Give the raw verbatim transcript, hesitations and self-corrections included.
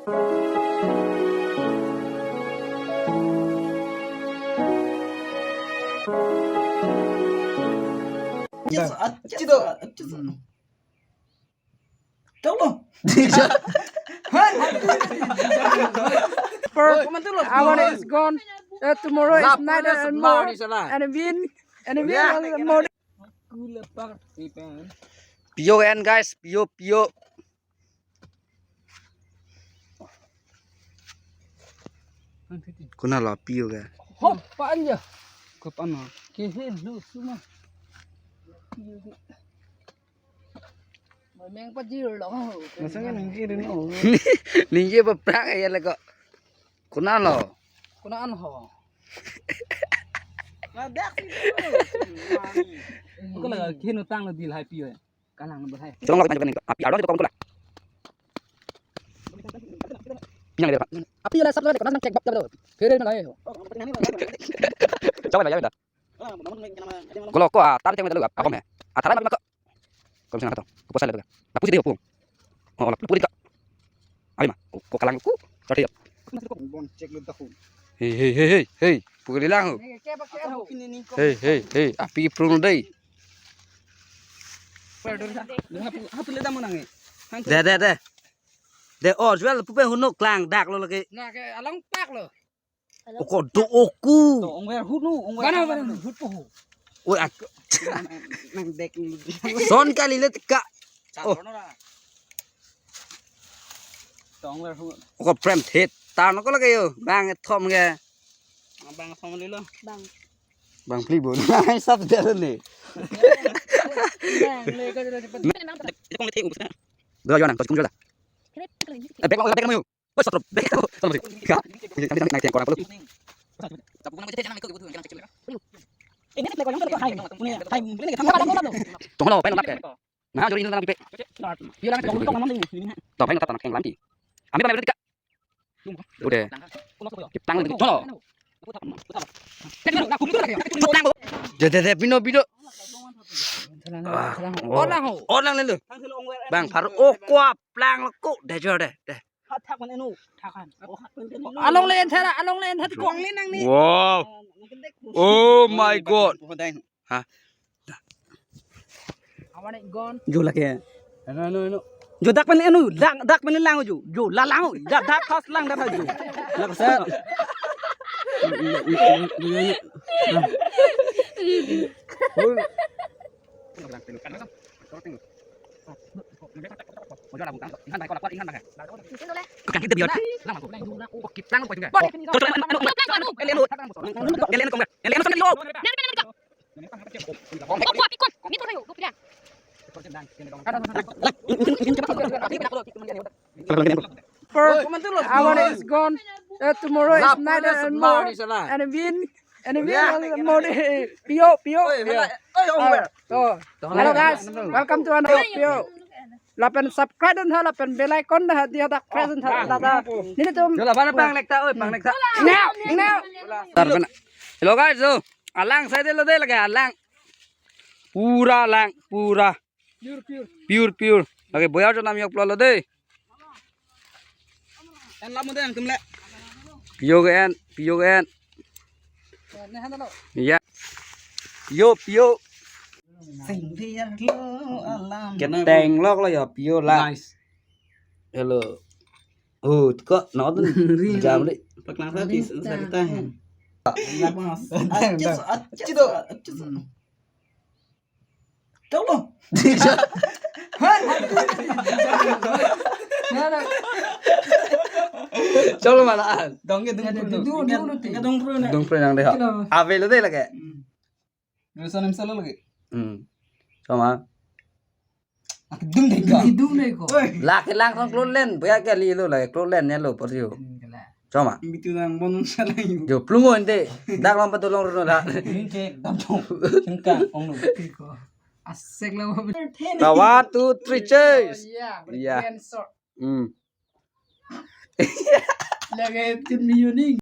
For our one is gone. Uh, tomorrow is night and more. And win. And win more. Pio and guys, pio, pio. Konat lo pio ke? Hop, pa-an ya. Kopan ma? Kehen lo suma. Meng pajir lo. Masa kan ningje dun ho. Ningje ba prak ya le ko. Konat lo? Konat an ho. Ko la khen utang lo bil hai pio. Kalang number hai. Chulong lagi panjang nih. Api ardo itu kamu tuh lah. Pinang dia, Pak. Api lah sab lagi, kena nang cek bak jam tuh. Kere na hai. Coba lah ya, benda. Kalau ko, ah, tarik cek benda lu, apa me? Ah, tarik lagi maka. Kamu sana tuh. Kupas lah tuh. Tapi sih dia pun. Oh, lah, puri ka. Ayo ma, ko, ko kalang ko. Sorry. Bon cek lu tahu. Hei, hei, hei, hei, hei. Pukul lang. Hei, hei, hei. Api prung dei. Hapu, hapu le damu nangi. De, de, de. De, oh, jual pupe hunu klang dak lo lagi. Na ke along pak lo. Oko do oku. To, ongver hunu, ongver. Bana, bana, hut po ho. Oi, ak. Nang, nang dek ni. Son kali le teka. Oh. To, ongver hunu. Oko prem thet. Tan ko lagi yo. Bang thom ke. Bang thom le lo. Bang. Bang phli bo. Nai sab de ni. Bang le ka jala cepat. Kong le the ubus na. Do yo nang, to kum jala. Eh, bek lo, bek lo. Oi, sotro, bek lo. Sotro, ya. Ini kita kalau yang hai, punya, hai, ini kita. Tong lo, pen lo, pen. Nah, jori ini lang pipe. Dia lang tong tong mana ini. To, pen lo, tata nang lampi. Ami pen lo, tika. Udah. Kiplang lagi, tong lo. Deh, deh, deh, pino, pino. Ah, oh. Orang lalu. Bang, baru, oh, kuap, plang, kok, deh, jor, deh, deh. Along le enthara, along le enthara kong le nang ni. Wow. Oh my God. Ha? Awan gone. Jo lake. Anu, anu, anu. Jo dak pen anu, dak, dak pen lang jo. Jo la lang. Dak, dak khas lang dak jo. Lak sa. For our one is gone. Uh, tomorrow is night and more. And win. And win more. Pio, pio. Oh. Hello guys, welcome to another pio. Lapen subscribe dun ha, lapen bell icon dun ha, dia dak press dun ha, dak dak. Nelitum. Jola bana pang lekta, oi, pang lekta. Now, now. Hello guys, so alang side lo de lagi alang. Pura lang, pura. Pure, pure. Pure, pure. Lagi boyar jo nam yok lo de. En lam de yang tum le. Pio ke en, pio ke en. Ya. Pio, pio. Sing dia lo alam. Keteng lok lo ya, pio la. Nice. Hello. Oh, kok nonton jam le. Paklang sa tis sa kita hen. Acit, acit, acit. Tong lo. Cholo malaan. Dong ke dung dung dung dung. Dung pre nang deh. Ave lo deh lake. Dua ratus enam selalu lagi. Hmm. Sama. Dung deh ko. Dung deh ko. Lake lang song klot len, boya ke li lo lake klot len ya lo por yo. Sama. Bitu nang bon salah yu. Jo plungo ente. Dak long patulong runo dak. Ini cek dam dong. Engka ong lo. Asek lo. Now, one, two, three, cheers. Iya. Hmm. Lagi tin miuning.